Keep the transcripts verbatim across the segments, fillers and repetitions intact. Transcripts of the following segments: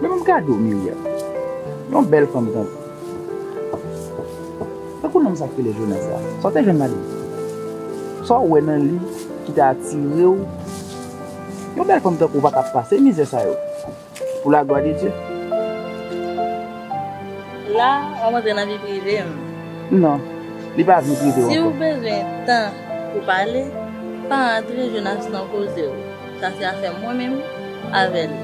Men ban m gade w, Myriam. Yon bèl fanm tankou. Tankou nonm sa k rele Jonas la. Sa w te jwenn ladan l? Sa w wè nan li ki te atire w? Yon bèl fanm tankou w pa ka pase mizè sa yo. Pou la glwa de Dye. La, w ap antre nan vi prive m. Non, li pa vi prive w ankò. Si w bezwen tan pou pale, pa antre Jonas nan koze w. Sa se afè mwen menm avè l.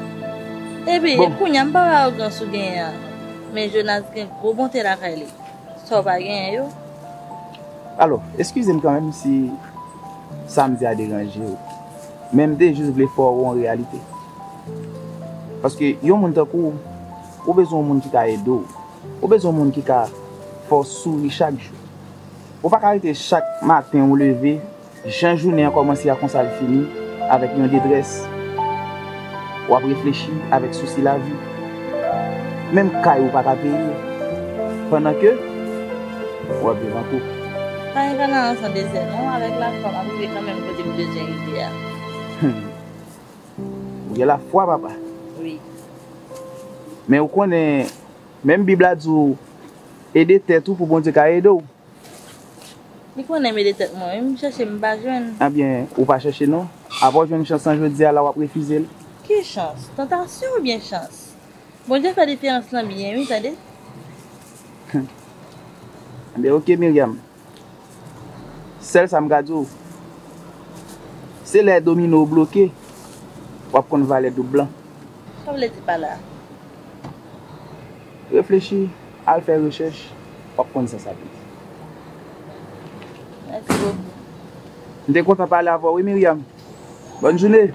Epi, bon, kounye a m pa wè awogans ou genyen an. Men Jonas gen gwo bonte lakay li. Sa w pa genyen yo. Alò, eskize m kanmenm si sa m di a deranje w. Men m te jis vle fè w wè yon reyalite. Paske yon moun tankou w, ou bezwen yon moun ki ka ede w. Ou bezwen yon moun ki ka fè w souri chak jou. Ou pa ka rete chak maten ou leve, jan jounen an kòmanse a konsa l fini, avèk yon detrès. W ap reflechi avèk sousi lavi. Menm kay ou pa ka peye. Pandan ke w ap viv an koup. Pa gen kanaran san dezè non, avèk lafwa m ap rive kanmenm kote m bezwen rive a. Hmm. Ou gen lafwa, papa. Wi. Men ou konnen, menm Bib la di w, ede tèt ou pou Bondye ka ede w. Li konnen m ede tèt mwen, wi, m chèche m pa jwenn. Ebyen, ou pa chèche non. Apa w jwenn chans lan jodi a la w ap refize l? Ki chans? Tantasyon oubyen chans? Bondye fè diferans lan byen, wi, tande. Ebyen, oke, Myriam. Sèl sa m ka di w, se lè domino w bloke, w ap konn valè doub lan. Sa w vle di pa la? Reflechi, al fè rechèch, w ap konn sa sa vle di. Mèsi bokou. M te kontan pale avè w, wi, Myriam. Bòn jounen.